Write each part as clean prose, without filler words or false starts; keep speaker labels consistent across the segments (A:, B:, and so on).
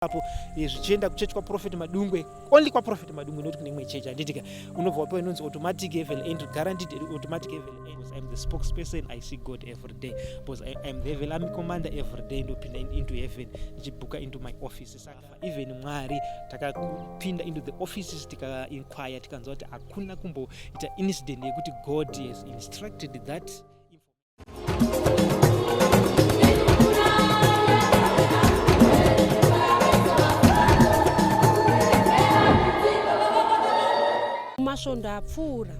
A: Apo zvichienda kuchechi kwaProphet Madungwe, only kwaProphet Madungwe, not kune imwe chechi, handitika? Unobva wapiwa inonzi automatic heaven entry, guaranteed automatic heaven entry. Because I'm the spokesperson, I see God every day, because I'm the heaven army commander. Every day ndopinda into heaven, ndichibhuka into my office. Saka even Mwari, takapinda into the offices, tikainquire, tikanzwa kuti hakuna kumboita incident yekuti God has instructed that.
B: Mumasvondo apfuura,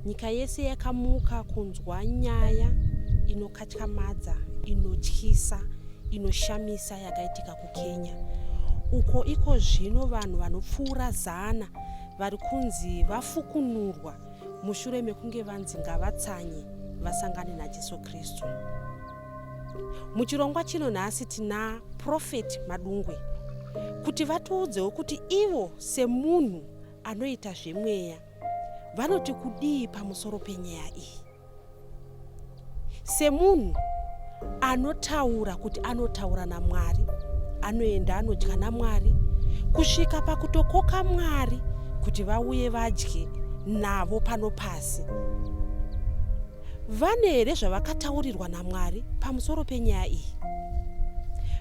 B: nyika yese yakamuka kunzwa nyaya inokatyamadza, inotyisa, inoshamisa yakaitika kuKenya, uko iko zvino vanhu vanopfuura 100 vari kunzi vafukunurwa mushure mekunge vanzi ngavatsanye vasangane naJesu Kristu. Muchirongwa chino nhasi tina Prophet Madungwe kuti vatiudzewo kuti ivo semunhu anoita zvemweya vanoti kudii pamusoro penyaya iyi. Semunhu anotaura kuti anotaura naMwari, anoenda anodya naMwari, kusvika pakutokoka Mwari kuti vauye vadye navo pano pasi, vane here zvavakataurirwa naMwari pamusoro penyaya iyi?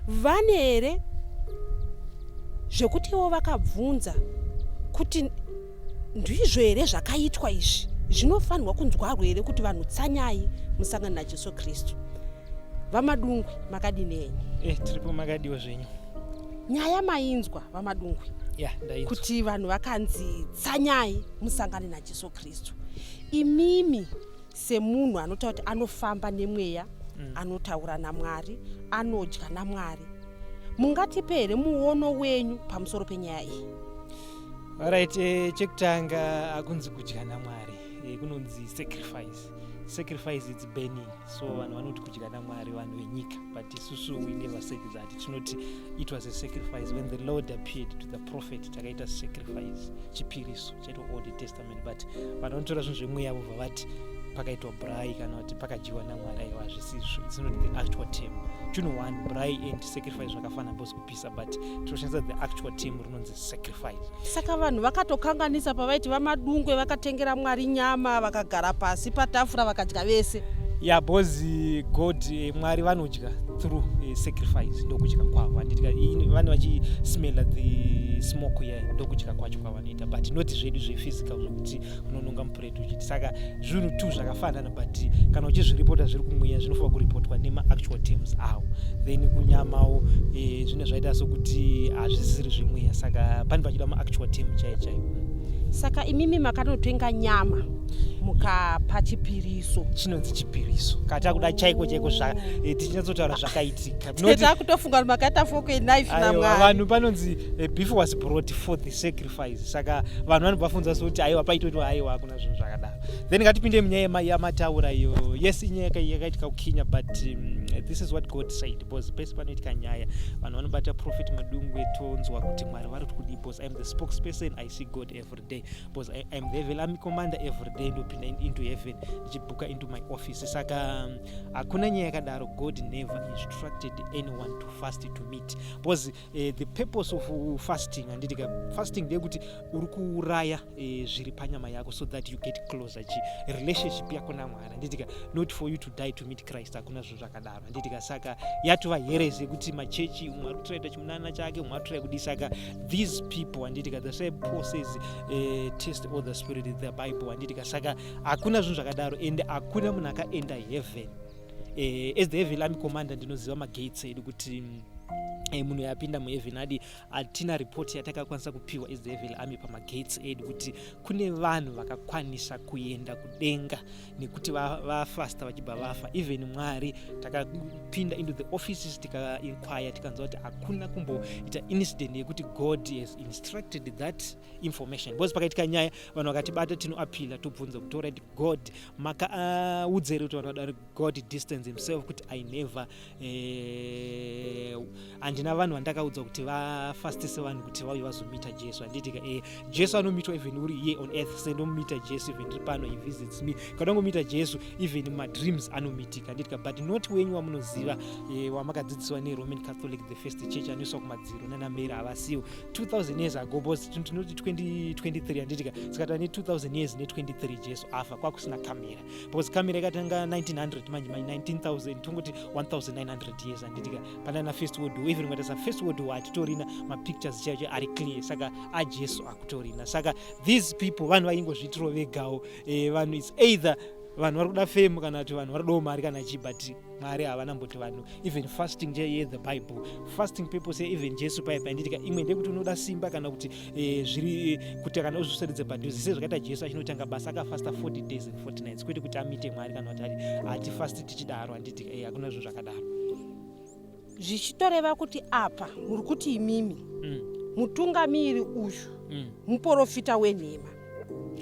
B: Vane here zvekuti ivo vakabvunza kuti ndizvo here zvakaitwa izvi? Zvinofanirwa kunzwarwo here kuti vanhu tsanyai musangano naJesu Kristu? VaMadungwe, makadini henyu?
A: Tiripo, makadiwa zvenyu?
B: Nyaya mainzwa, VaMadungwe?
A: Ya, ndainzwa.
B: Kuti vanhu vakanzi tsanyai musangane naJesu Kristu. Imimi semunhu anotaura kuti anofamba nemweya, anotaura naMwari, anodya naMwari, mungatipe here muono wenyu pamusoro penyaya iyi?
A: Alright, chekutanga, akunzi kudya naMwari, kunonzi sacrifice. Sacrifice, it's burning. So vanhu vanoti kudya naMwari, vanhu venyika, but isusu we never said that. Tinoti it was a sacrifice. When the Lord appeared to the prophet, takaita sacrifice, chipiriso chaitwa Old Testament. But vanhu vanotora zvinhu zvemweya vobva vati pakaitwa braai kana kuti pakadyiwa naMwari. Aiwa, hazvisizvo. It's not the actual term. Chinhu one, braai and sacrifice zvakafanana because kupisa, but tinoshandisa the actual term rinonzi sacrifice.
B: Saka vanhu vakatokanganisa pavaiti VaMadungwe vakatengera Mwari nyama, vakagara pasi patafura, vakadya vese.
A: Ya, because God, Mwari vanodya through sacrifice. Ndokudya kwavo, handiti? Vanhu vachismella the smoke ye, ndokudya kwacho kwavanoita, but not zvedu zvephysical zvokuti unononga mupureti uchiti. Saka zvinhu two zvakafanana, but kana uchizviripota zviri kumweya, zvinofanira kuripotwa nemaactual terms awo. Then kunyamawo zvine zvaita sokuti hazvisiri zvemweya, saka pane pachida maactual term chaiyo chaiyo.
B: Saka imimi makanotenga nyama, mukapa chipiriso?
A: Chinonzi chipiriso kata kuda chaiko chaiko, tichinyatsotaura zvakaitika.
B: Takutofunga kuti makaita fork and knife
A: Aiwa,
B: naMwari.
A: Vanhu panonzi beef was brought for the sacrifice, saka vanhu vanobva funza sokuti aiwa, paitotwa. Aiwa, hakuna zvinhu zvakadaro. Then ngatipinde munyaya yamataura iyo. Yes, inyaya yakaitika kuKenya, but this is what God said, because pese panoitika nyaya, vanhu vanobata Prophet Madungwe, tonzwa kuti Mwari vari kuti kudii, because I'm the spokesperson, I see God every day, because I'm the heaven army commander. Every day ndopinda into heaven, ndichibhuka into my office. Saka hakuna nyaya yakadaro. God never instructed anyone to fast to meet, because the purpose of fasting, handiti ka, fasting ndeyekuti uri kuuraya zviri panyama yako so that you get closer chi relationship yako naMwari, handiti ka? Not for you to die to meet Christ. Hakuna zvinhu zvakadaro, handiti ka? Saka yatova heresy yekuti machechi, umwe ari kutoita chimunana chake, umwe ari kutoita kudii. Saka these people, handiti ka, the same Paul says, "Test all the spirit in the Bible," handiti ka? Saka hakuna zvinhu zvakadaro, and hakuna munhu akaenda heaven. As the heaven army commander, ndinoziva magates edu kuti munhu yapinda muheaven adi. Hatina report yatakakwanisa kupiwa as the heaven army pamagates edu kuti kune vanhu vakakwanisa kuenda kudenga nekuti vafasta vachibva vafa. Even Mwari, takapinda into the offices, tikainquire, tikanzwa kuti hakuna kumboita incident yekuti God has instructed that information, because pakaitika nyaya, vanhu vakatibata, tinoapila, tobvunza kuti alright, God makaudza here kuti vanhu vadari? God distance himself kuti I never Handina vanhu vandakaudza kuti vafastise vanhu kuti vauye vazomita Jesu, handitika? Jesu anomitwa even uri here on earth. Sendomita Jesu even ndiri pano, he visits me. Kana ungomita Jesu, even madreams anomitika, handitika? But not wenyu wamunoziva, wamakadzidziswa neRoman Catholic, the first church, anoiswa kumadziro nanamary. Havasiwo 2000 years ago, because tinoti 2023, handitika? Saka tane 2000 years ne23. Jesu afa kwakusina kamera, because kamera ikatanga 1900 manje, ma 19,000, tongoti 1900 years, handitika? Panana First World War, even ukatarisa First World War, hatitorina mapictures chaicho ari clear. Saka aJesu akutorina. Saka these people, vanhu vaingozviitiro vegawo. Vanhu, it's either vanhu vari kuda fame kana kuti vanhu vari kudawo mari kana chii, but Mwari havana mboti vanhu. Even fasting chaiye, the Bible fasting purpose, even Jesu pai painditika, imwe ndeyekuti unoda simba kana kuti zviri kuti kana uzviseredze padhuze, sezvakaita Jesu achinotanga basa, akafasta 40 days and 40 nights, kwete kuti amite Mwari kana kuti hatifasti tichidaro, handitika? Hakuna zvinhu zvakadaro.
B: Zvichitoreva kuti apa muri kuti imimi mutungamiri uyu muprofita wenhema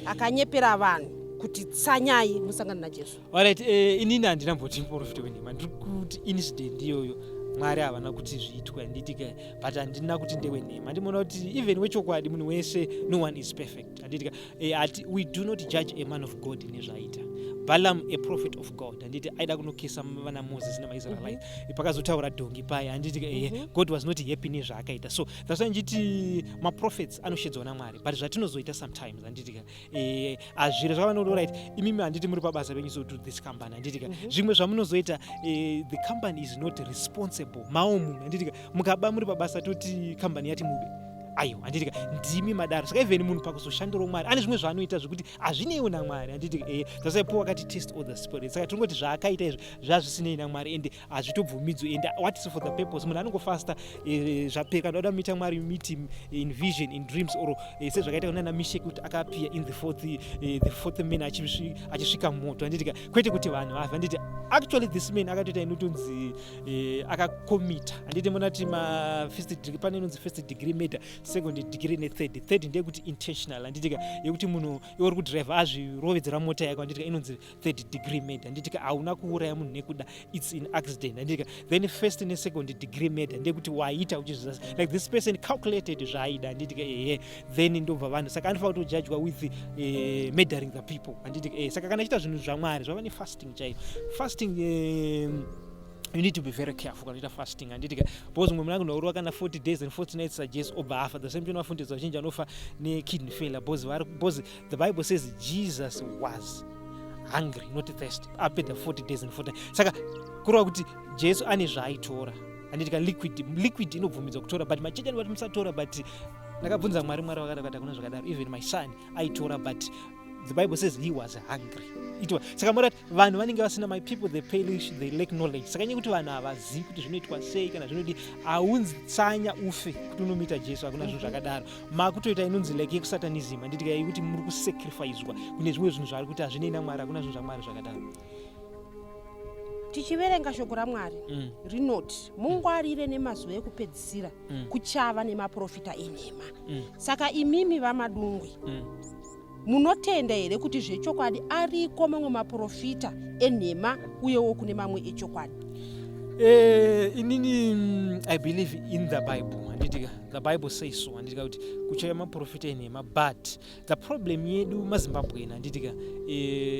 B: akanyepera vanhu kuti tsanyai musangano naJesu.
A: Alright, inini handina mboti muprofita wenhema. Ndiri kuti incident iyoyo Mwari havana kuti zviitwe, handitika? But handina kuti ndewenhema. Ndimoona kuti even wechokwadi, munhu wese, no one is perfect, handitika? We do not judge a man of God nezvaaita. Balaam, a prophet of God, handiti aida kunokesa vana Moses nemaIsraelites? Pakazotaura dhongi paya, handitika? God was not happy nezvaakaita. So that's why ndichiti maprophets anoshedzwa naMwari, but zvatinozoita sometimes, handitika, hazviro zvavanoda. Right, imimi handiti muri pabasa penyu, so to this company, handitika, zvimwe zvamunozoita, the company is not responsible. Mao munhu, handitika, mukaba muri pabasa, toti kambani yati mube? Aiwa, handitika, ndimi madaro. Saka even munhu pakuzoshandirawo Mwari ane zvimwe zvaanoita zvekuti hazvineiwo naMwari, handitika? That's why Paul akati, "Test all the spirits." Saka tingoti zvaakaita izvi zvazvisinei naMwari and hazvitobvumidzwi. And what is for the purpose? Munhu anongofasta, zvapera. Kana uda muita Mwari, meet him in vision, in dreams, or sezvakaita kunana Mishek, kuti akaappear in the fourth man achisvika moto, handitika? Kwete kuti vanhu vafe, handiti? Actually this man akatoita inotonzi akakomita, handiti? Munati mafirst degree, pane inonzi first degree murder, second degree nethird. Third ndeyekuti intentional, handitika? Yekuti munhu iwe uri kudhiraivha, azvirovedzera mota yako, handitika? Inonzi third degree murder, handitika? Hauna kuuraya munhu nekuda, it's in accident, handitika? Then first nesecond degree murder ndeyekuti waita uchizviza, like this person calculated zvaaida, handitika? Ehe, then ndobva vanhu, saka anofanira kutojudgwa with murdering the people, handitika? Saka kana achiita zvinhu zvaMwari, zvava nefasting chaiyo. Fasting, you need to be very careful kana uchiita fasting, handitika? Because mumwe munhu anogona kana 40 days and 40 nights saJesu, obva afa. The same thing, vafundisi vazhinji vanofa nekidney failure because the Bible says Jesus was hungry, not thirsty, apedza 40 days and 40 nights. Saka kureva kuti Jesu ane zvaaitora, handitika? Liquid inobvumidzwa kutora, but machechi anoti musatora. But ndakabvunza Mwari, Mwari vakati hakuna zvakadaro. Even my son aitora, but the Bible says he was hungry. Itwa saka murati vanhu vanenge vasina, my people, they perish, they lack knowledge. Saka nyaya kuti vanhu havazivi kuti zvinoitwa sei kana zvinodi, haunzi tsanya ufe kuti unomita Jesu. Hakuna zvinhu zvakadaro. Makutoita inonzi like yekusatanism, handitika? Yekuti muri kusacrificwa kune zvimwe zvinhu zvaari kuti hazvinei naMwari. Hakuna zvinhu zvaMwari zvakadaro.
B: Tichiverenga shoko raMwari, rinoti mungwarire nemazuva ekupedzisira kuchava nemaprofita enhema. Saka imimi vaMadungwe, munotenda here kuti zvechokwadi ariko mamwe maprofita enhema, uyewo kune mamwe echokwadi?
A: Inini I believe in the Bible, handitika? The Bible says so, handitika, kuti kuchauya maprofita enhema. But the problem yedu maZimbabwean, handitika,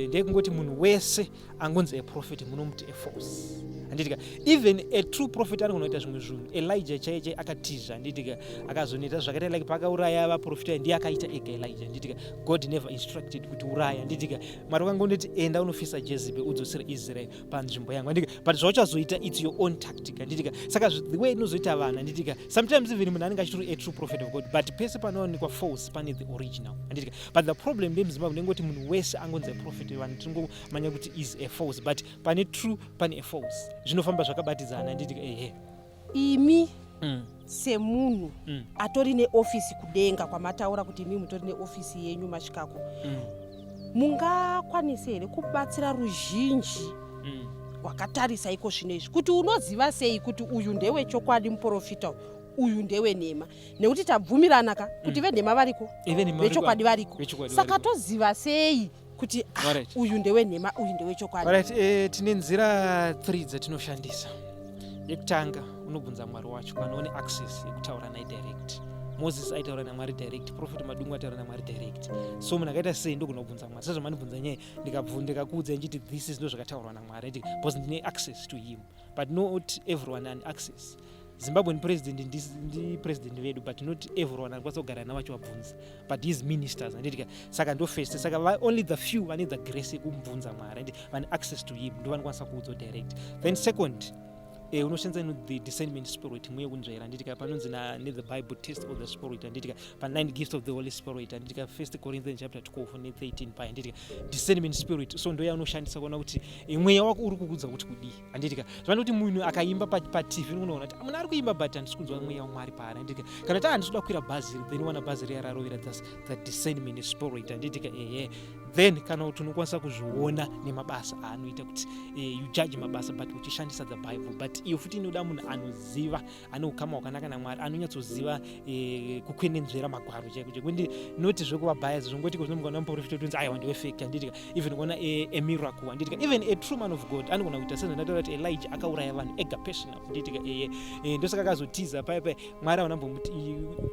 A: ndeyekungoti munhu wese angonzi a prophet munomuti a false, handitika? Even a true prophet anogona kuita zvimwe zvinhu. Elijah chaiye chai akatiza, handitika? Akazonoita zvakaita like paakauraya vaprofita, ndiye akaita ega Elijah, handitika? God never instructed kuti uraya, handitika? Mwari wakangondoti, "Enda unofisa Jezebel, udzosere Israel panzvimbo yangu," handitika? But zvauchazoita, it's your own tactic, handitika? Saka the way inozoita vanhu, handitika, sometimes even munhu anenge achitori a true prophet of God, but pese panowanikwa false pane the original, handitika? But the problem ndemuZimbabwe ndengoti munhu wese angonzi a prophet, vanhu tingomanya kuti is a false. But pane true, pane a false, zvinofamba zvakabatidzana, handitika? Ehe.
B: Imi semunhu atori neofisi kudenga kwamataura kuti imi mutori neofisi yenyu masvikako, mungakwanise here kubatsira ruzhinji rwakatarisa iko zvino izvi kuti unoziva sei kuti uyu ndewechokwadi muprofita uyu, uyu ndewenhema? Nekuti tabvumirana ka kuti venhema variko,
A: Venhema variko.
B: Vechokwadi variko.
A: Vechokwadi
B: Saka
A: variko.
B: toziva sei kuti ah, uyu ndewenhema, uyu ndewechokwadi?
A: Alright, tine nzira 3 dzatinoshandisa. Yekutanga, Unobvunza Mwari wacho kana une access yekutaura naye direct. Moses aitaura naMwari direct, Prophet Madungu aitaura naMwari direct. So munhu akaita sei ndogona kubvunza Mwari sezvamandibvunza nyaya, ndikakuudza ndichiti this is ndo zvakataurwa naMwari because ndine access to him, but not everyone ane access. Zimbabwean president ndipresident vedu, but not everyone anokwanisa kugara navo achivabvunza, but his ministers, handitika? Saka ndo first. Saka only the few vane the grace yekumubvunza Mwari, handi vane access to him, ndo vanokwanisa kuudzwa direct. Then second, unoshandisa the discernment spirit, mweya wekunzvera, handitika? Panonzi nethe Bible, "Test of the spirit," handitika? Pa9 gifts of the Holy Spirit, handitika? First Corinthians chapter 12 ne13 paya, handitika? Discernment spirit. So ndo yaunoshandisa kuona kuti mweya wako uri kukudza kuti kudii, handitika? Zvanoda kuti munhu akaimba paTV, unoona kuti munhu ari kuimba, but handisi kunzwa mweya waMwari paari, handitika? Kana kuti handisi kuda kukwira bhazi, then wana bhazi riya rarovera. That's the discernment spirit, handitika? Ehe. Then kana kuti unokwanisa kuzviona nemabasa aanoita, kuti you judge mabasa, but uchishandisa the Bible. But iyo futi inoda munhu anoziva, ane ukama hwakanaka naMwari, anonyatsoziva kukwenenzvera magwaro chaiko chaiko, ndi not zvekuva bias. Zvongoti kuzinomukaona muprofita utonzi, "Aiwa, ndiwe fake," handitika? Even kuona a miracle, handitika? Even a true man of God anogona kuita sezvandataura kuti Elijah akauraya vanhu ega personal, handitika? Eye, ndosaka akazotiza paya paya. Mwari havana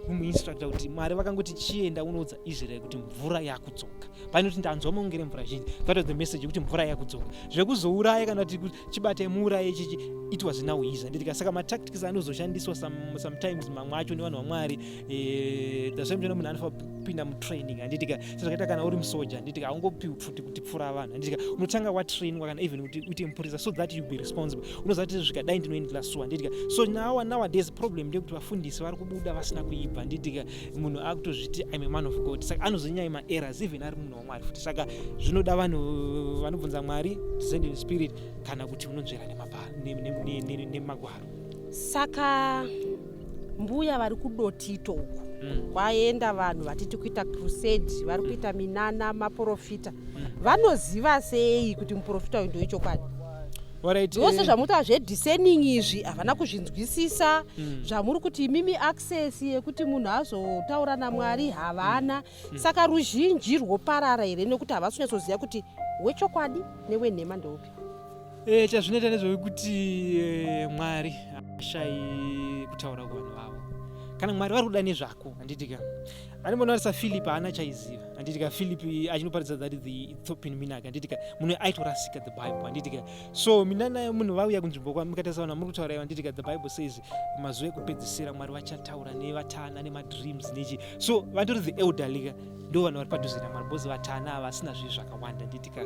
A: kumuinstructa kuti Mwari vakangoti, "Chienda unoudza Israeri kuti mvura yakudzoka." Pane kuti, "Ndanzwa maungere mvura zhinji." That was the message yekuti mvura yakudzoka. Zvekuzouraya kana kuti chibatai muuraye chichi, it was now his, handitika? Saka matactics anozoshandiswa sometimes mamwe acho nevanhu vaMwari, the same time munhu anofanira kupinda mutraining, handitika? Sezvakaita kana uri musoja, handitika? Haungopiwi pfuti kuti pfura vanhu, handitika? Unotanga watrainwa, kana even kuti uite mupurisa, so that you be responsible. Unoziva kuti zvikadai ndinoendera so, handitika? So nowadays problem ndeyekuti vafundisi vari kubuda vasina kuibva, handitika? Munhu akutozviti, "I'm a man of God." Saka anozonyanya maerrors even ari munhu waMwari futi. Saka zvinoda vanhu vanobvunza Mwari, discerning spirit, kana kuti unonzvera nemagwaro.
B: Saka mbuya vari kuDotito uku, kwaenda vanhu vatiti kuita crusade, vari kuita minana, maprofita, vanoziva sei kuti muprofita uyu ndowechokwadi? Zvose zvamuita zvediscerning izvi havana kuzvinzwisisa. Zvamuri kuti imimi access yekuti munhu azotaura naMwari havana. Saka ruzhinji rwoparara here nekuti havasi kunyatsoziva kuti wechokwadi newenhema ndeupi?
A: Chazvinoita ndezvekuti Mwari ashai kutaura kuvanhu vavo. Kana Mwari vari kuda nezvako, handitika? Andimbonotarisa Philip, haana chaiziva, handitika? Philip achinoparidza that the Ethiopian eunuch, handitika? Munhu aitorasika the Bible, handitika? So minana munhu vauya kunzvimbo kwamikatarisa vanhu vamuri kutaura ivo, handitika? The Bible says mazuva ekupedzisira Mwari vachataura nevatana nemadreams nechi. So vatori the elderly ka, ndo vanhu vari padhuze naMwari, because vatana havasina zvinhu zvakawanda, handitika?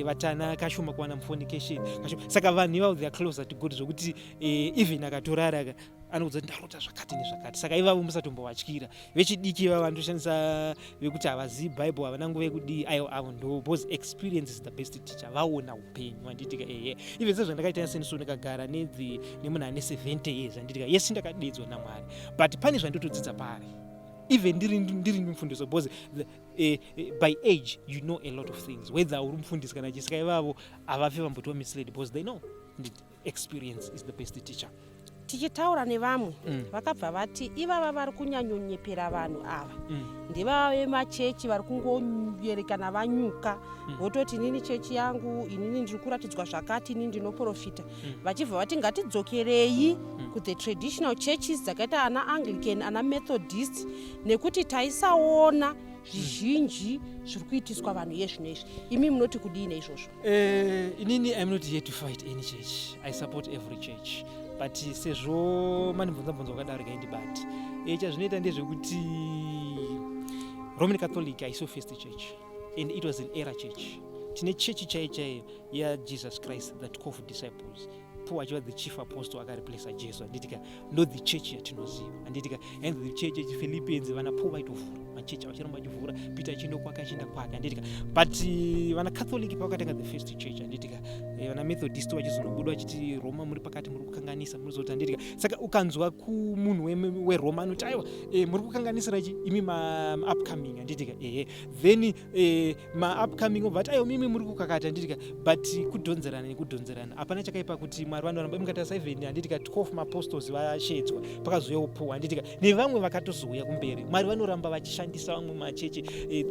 A: Vatana kashoma kuwana mufornication, kashoma. Saka vanhu ivavo, they are closer to God, zvokuti even akatorara ka, anoudza kuti ndarota zvakati nezvakati. Saka ivavo musatombovatyira. Vechidiki ivavo vanotoshandisa vekuti havazivi Bible, havana nguva yekudii, aiwa, avo ndo, because experience is the best teacher. Vaona upenyu, handitika? Ehe. Even sezvandakaita seniso, ndikagara nemunhu ane 70 years, handitika? Yes, ndakadedzwa naMwari, but pane zvandotodzidza paari, even ndiri mufundisi, because by age you know a lot of things, whether uri mufundisi kana chisika. Ivavo havafi vambotiwa misled because they know experience is the best teacher.
B: Tichitaura nevamwe, vakabva vati ivava vari kunyanyonyepera vanhu ava ndevava vemachechi vari kungoyerekana vanyuka, vototi, "Inini chechi yangu, inini ndiri kuratidzwa zvakati, inini ndinoprofita." Vachibva vati ngatidzokerei kuthe traditional churches dzakaita ana Anglican, ana Methodist, nekuti taisaona zvizhinji zviri kuitiswa vanhu yezvino izvi. Imi munoti kudii neizvozvo?
A: Inini I'm not here to fight any church. I support every church, but sezvo mandibvunza mubvunzo wakadaro, kaindibati chazvinoita ndezvekuti Roman Catholic haisiyo first church, and it was an era church. Tine chechi chaiyo chaiyo yaJesus Christ, the 12 disciples, Paul achiva the chief apostle, akareplaca Jesu, handitika? Ndo the church yatinoziva, handitika? And the church yechiPhilippians, vana Paul vaitovhura machechi, vachiramba vachivhura, Peter achienda kwake, achienda kwake, handitika? But vana Catholic pavakatanga the first church, handitika? Vana Methodist vachizonobuda vachiti, "Roma muri pakati, muri kukanganisa, murizoti," handitika? Saka ukanzwa kumunhu weRoma anoti, "Aiwa, muri kukanganisira chi imi maupcoming," handitika? Ehe. Then maupcoming obva ati, "Aiwa, mimi muri kukakata," handitika? But kudhonzerana nekudhonzerana, hapana chakaipa kuti Mwari. Mwari vanoramba. Mukatarisa even, handitika, 12 maapostles vashedzwa, pakazouyawo Paul, handitika, nevamwe vakatozouya kumberi. Mwari vanoramba vachishandisa vamwe machechi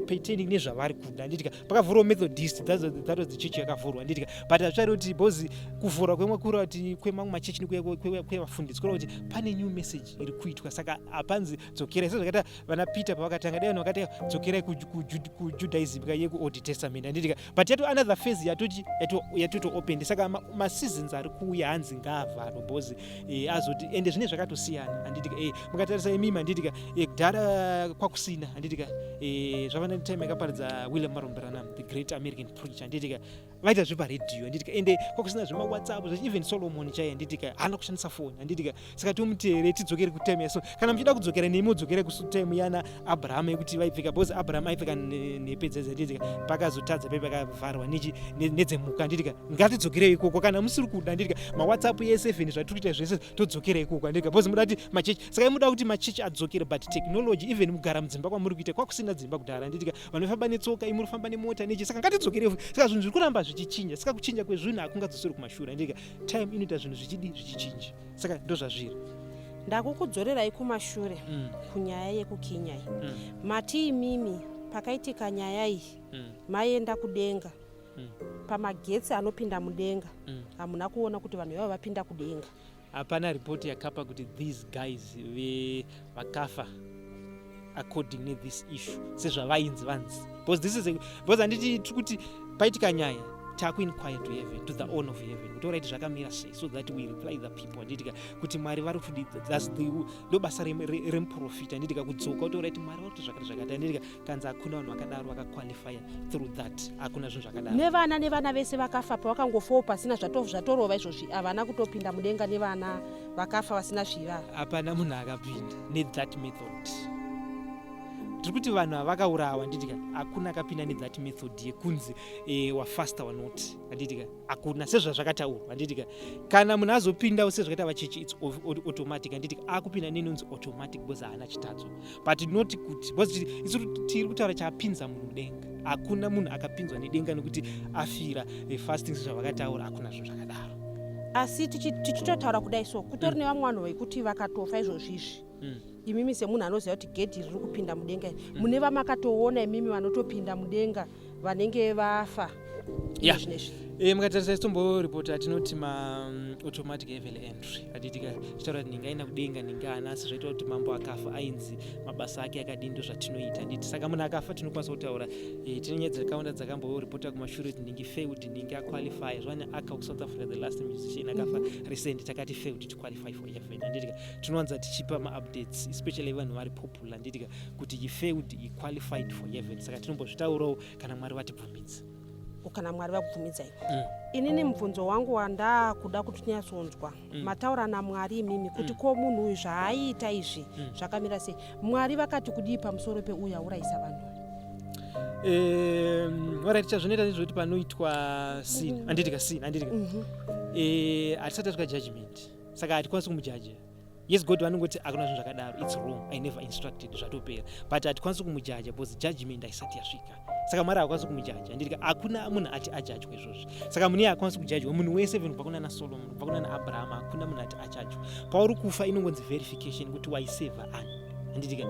A: pertaining nezvavari kuda, handitika. Pakavhurwa Methodist, that was the church yakavhurwa, handitika. But hazvichari kuti because kuvhurwa kwemwe kuti kwemamwe machechi kwevafundisi kureva kuti pane new message iri kuitwa. Saka hapanzi dzokerai sezvakaita vana Peter pavakatanga. Dai vanhu vakati dzokerai kuJudaism ka yekuOld Testament, handitika. But yato another phase yatoti yatoto opened. Saka maseasons ari kuuya hanzi ngaavharwe because azoti ende zvine zvakatosiyana, handitika. Mukatarisa imimi, handitika, kudhara kwakusina, handitika, zvava time yakaparidza William Marrion Branham, the great American preacher, handitika, vaita zveparedhiyo, handitika. Ende kwakusina zvemawhatsapp, even Solomon chaiye, handitika, haana kushandisa foni, handitika. Saka tomuteere tidzokere kutime yaso. Kana muchida kudzokera nemi, mudzokere kutime yana Abraham yekuti vaipfeka, because Abraham aipfeka nhepe dzedze, handitika. Pakazotadza pe pakavharwa nedzemuka, handitika. Ngatidzokerei ikoko kana musiri kuda, handitika, mawhatsapp yese, even zvatiri kuita zvese, todzokera ikoko, handitika, because muda kuti machechi. Saka imuda kuti machechi adzokere, but technology, even mugara mudzimba kwamuri kuita, kwakusina dzimba kudhara, handitika. Vanofamba netsoka, imuri kufamba nemota nechi. Saka ngatidzokerei. Saka zvinhu zviri kuramba zvichinja. Saka kuchinja kwezvinhu hakungadzoseri kumashure, handitika. Time inoita zvinhu zvichidi zvichinja. Saka ndozvazviri.
B: Ndakukudzorerai kumashure kunyaya yekuKenya iyi. Mati imimi pakaitika nyaya iyi maenda kudenga pamagetsi anopinda mudenga, hamuna kuona kuti vanhu ivavo vapinda kudenga?
A: Hapana ripoti yakapa kuti these guys vakafa according nethis issue sezvavainzi vanzi, because this is a, because handiti tiri kuti paitika nyaya, takuinquire to heaven, to the owner of heaven, kuti alright, zvakamira sei, so that we reply the people, handitika, kuti Mwari vari kuti thats the ndo basa remuprofita, handitika, kudzoka kuti alright, Mwari vari kuti zvakati zvakati, handitika. Kanzi hakuna vanhu vakadaro vakaqualifya through that. Hakuna zvinhu zvakadaro.
B: Nevana vese vakafa pavakangofawo pasina zvatorova izvozvi, havana kutopinda mudenga nevana vakafa vasina zviva?
A: Hapana munhu akapinda nethat method. Tiri kuti vanhu havakaurawa, handitika, hakuna akapinda nethat method yekunzi wafasta wanot, handitika. Hakuna sezvazvakataurwa, handitika. Kana munhu azopindawo sezvakaita vachechi, its automatic, handitika, akupinda nenonzi automatic because haana chitadzo. But not kuti because isu tiri kutaura chapinza munhu mudenga. Hakuna munhu akapinzwa nedenga nekuti afira fasting sezvavakataura. Hakuna zvinhu zvakadaro.
B: Asi tichitotaura kudai so, kutori nevamwe vanhu vekuti vakatofa izvozvizvi, imimi semunhu anoziva kuti gedhi riri kupinda mudenga iri, mune vamakatoona imimi vanotopinda mudenga vanenge vafa zvinezvi?
A: Mukatarisa itomboripota tinoti maautomatic heaven entry, atitika tichitaura kuti ninga aenda kudenga, ninga haana. Asi zvaita kuti mambo akafa ainzi mabasa ake akadini, ndo zvatinoita, handiti? Saka munhu akafa tinokwanisa kutaura. Tine nyaya dzakawanda dzakamboripota kumashure kuti ningi failed, ningi aqualify. Zvane aka kuSouth Africa, the last musician akafa recent, takati failed to qualify for heaven, handitika. Tinowanza tichipa maupdates, especially vanhu vari popular, handitika, kuti he failed, he qualified for heaven. Saka tinombozvitaurawo kana Mwari vatibvumidza.
B: Kana Mwari vakubvumidzai. Inini mubvunzo wangu wandakuda kuti tinyatsonzwa, mataura naMwari imimi kuti ko munhu uyu zvaaiita izvi zvakamira sei? Mwari vakati kudii pamusoro peuyu aurayisa vanhu?
A: Alright, chazvinoita ndezvekuti panoitwa sin, handitika, sin, handitika, hatisati tasvika judgment, saka hatikwanisi kumujaja. Yes, God vanongoti hakuna zvinhu zvakadaro, its wrong, I never instructed, zvatopera. But hatikwanisi kumujaja because judgment haisati yasvika. Saka Mwari haakwanisi kumujaja, handitika. Hakuna munhu ati ajajwa izvozvi. Saka munhu iye haakwanisi kujajwa. Munhu wese, even kubva kuna naSolomon, kubva kuna naAbraham, hakuna munhu ati achajwa. Pauri kufa inongonzi verification kuti waisevha ani, handitika,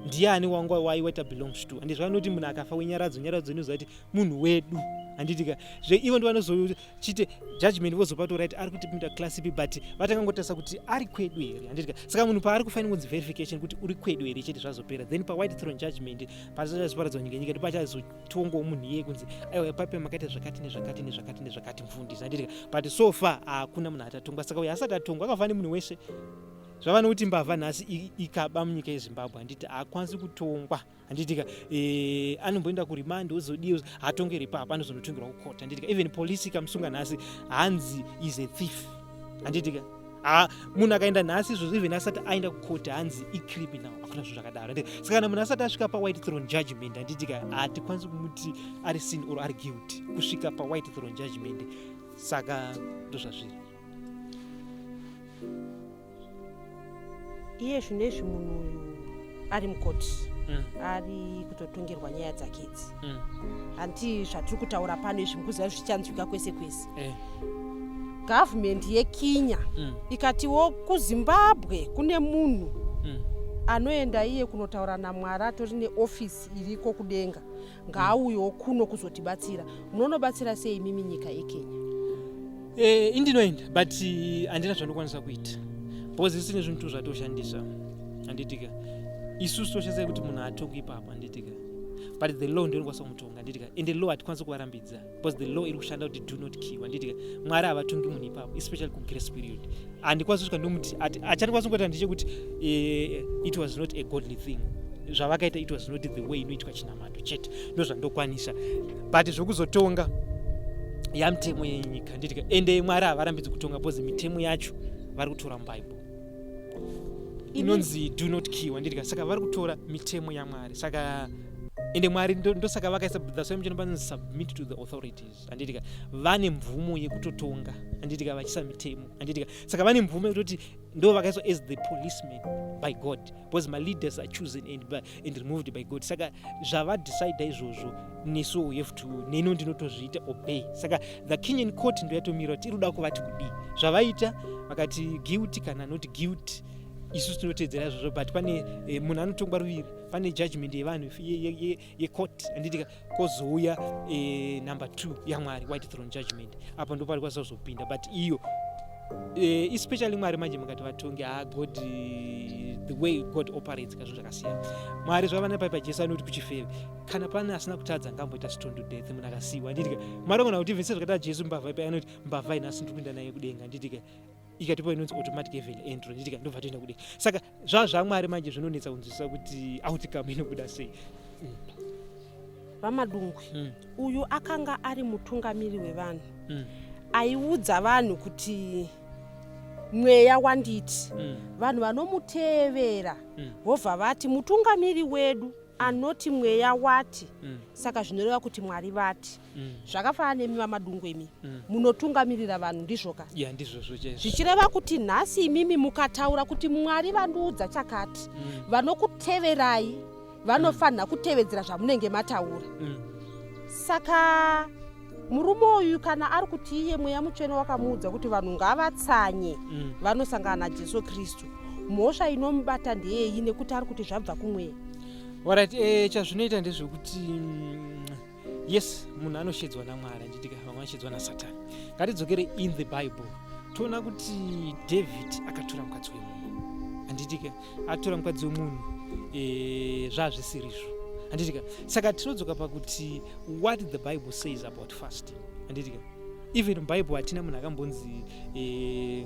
A: ndiani wanga waiwaita belongs to. Handi zvanoti munhu akafa wenyaradzo, nyaradzo inoziva kuti munhu wedu, handitika. Zve ivo ndovanozochite judgment, vozopa kuti right, ari kutipinda class ipi, but vatangangotarisa kuti ari kwedu here, handitika. Saka munhu paari kufa inongonzi verification kuti uri kwedu here chete, zvazopera. Then pawhite throne judgment, pachazoparadzwa nyika, nyika ndopachazotongawo munhu iyeye kunzi aiwa, pape makaita zvakati nezvakati nezvakati nezvakati, mufundisi, handitika. But so far hakuna munhu atatongwa. Saka uyo asati atongwa akafa nemunhu wese. Zvava nekuti mbavha nhasi ikaba munyika yeZimbabwe, handiti, haakwanisi kutongwa, handitika. Anomboenda kuremand, ozodii, haatongeri ipapo, anozonotongerwa kukota, handitika. Even polisi ikamusunga nhasi, hanzi is a thief, handitika. Ha, munhu akaenda nhasi izvozvo, even asati aenda kukota, hanzi icriminal. Hakuna zvinhu zvakadaro. Saka kana munhu asati asvika pawhite throne judgment, handitika, hatikwanisi kumuti ari sin or ari guilty kusvika pawhite throne judgment. Saka ndozvazviri.
B: Iye zvinezvi munhu uyu ari mukoti, ari kutotongerwa nyaya dzake idzi, hanti? Zvatiri kutaura pano izvi mukuziva zvichanzwika kwese kwese. Government yeKenya ikatiwo kuZimbabwe kune munhu anoenda iye kunotaura naMwari, atori neofisi iriko kudenga, ngaauyewo kuno kuzotibatsira, munonobatsira sei imimi nyika yeKenya?
A: Indinoenda, but handina zvandokwanisa kuita because isine zvinhu zvatoshandisa, handitika? Isusu toshandisa kuti munhu atongwe ipapo, handitika? But the law ndinokwanisa kumutonga, handitika? And the law hatikwanisi kuvarambidza because the law iri kushanda kuti do not kill, handitika? Mwari havatongi munhu ipapo, especially kugrace period. Handikwanisi kusvika ndomuti, achandikwanisi kungoita ndechekuti it was not a godly thing zvavakaita, it was not the way inoitwa chinamato chete, ndo zvandokwanisa. But zvokuzotonga yamitemo yenyika, handitika? Ende Mwari havarambidzi kutonga because mitemo yacho vari kutora muBible inonzi do not kill, handitika? Saka vari kutora mitemo yaMwari. Saka ende Mwari ndosaka vakaisa, that's why muchino panonzi submit to the authorities, handitika? Vane mvumo yekutotonga, handitika? Vachisa mitemo, handitika? Saka vane mvumo yekutoti ndo vakaiswa as the policeman by God because maleaders are chosen and removed by God. Saka zvavadecida izvozvo, nesu we have to, neno ndinotozviita obey. Saka the Kenyan court ndo yatomira kuti iri kuda kuvati kudii. Zvavaita, vakati guilty kana not guilty, isusu tinotedzera izvozvo. But pane munhu anotongwa ruviri. Pane judgment yevanhu yecourt, handitika? Kwozouya number 2 yaMwari, white throne judgment. Apo ndo pari kwanisa kuzopinda. But iyo especially Mwari manje mukati vatongi, ha, God, the way God operates kazvinhu zvakasiyana. Mwari zvava nepaipa Jesu anoti kuchifeve, kana pane asina kutadza ngamboita stone to death. Munhu akasiyiwa, handitika? Mwari agona kuti vese zvakaita Jesu mbavha ipa, anoti mbavha inhasi ndiri kuenda naye kudenga, handitika? Ikatipa inonzi automatic heaven entry, handitika? Ndobva toenda kudenga. Saka zvava zvaMwari manje, zvinonetsa kunzwisisa kuti outcome inobuda sei.
B: VaMadungwe, uyu akanga ari mutungamiri wevanhu aiudza vanhu kuti mweya wanditi. Vanhu vanomutevera vobva vati mutungamiri wedu anoti mweya wati, saka zvinoreva kuti Mwari vati. Zvakafanana nemi VaMadungwe, imi munotungamirira vanhu, ndizvoka?
A: Ya, ndizvozvo chaizvo.
B: Zvichireva kuti nhasi imimi mukataura kuti Mwari vandiudza chakati, vanokuteverai vanofanira kutevedzera zvamunenge mataura. Saka murume uyu kana ari kuti iye Mweya Mutsvene wakamuudza kuti vanhu ngavatsanye, vanosangana naJesu Kristu, mhosva inomubata ndeyei nekuti ari kuti zvabva kumweya?
A: Alright, chazvinoita ndezvekuti yes, munhu anoshedzwa naMwari, handitika? Vamwe vanoshedzwa naSatani. Ngatidzokere in the Bible, toona kuti David akatora mukadzi wemunhu, handitika? Atora mukadzi wemunhu, zvazvisirizvo, handitika? Saka tinodzoka pakuti what the Bible says about fasting, handitika? Even muBible hatina munhu akambonzi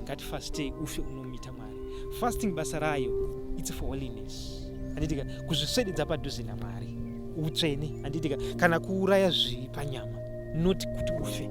A: ngatifastei ufe unomita Mwari. Fasting basa rayo, it's for holiness, handitika? Kuzviswededza padhuze naMwari, utsvene, handitika? Kana kuuraya zvivi panyama, not kuti ufe.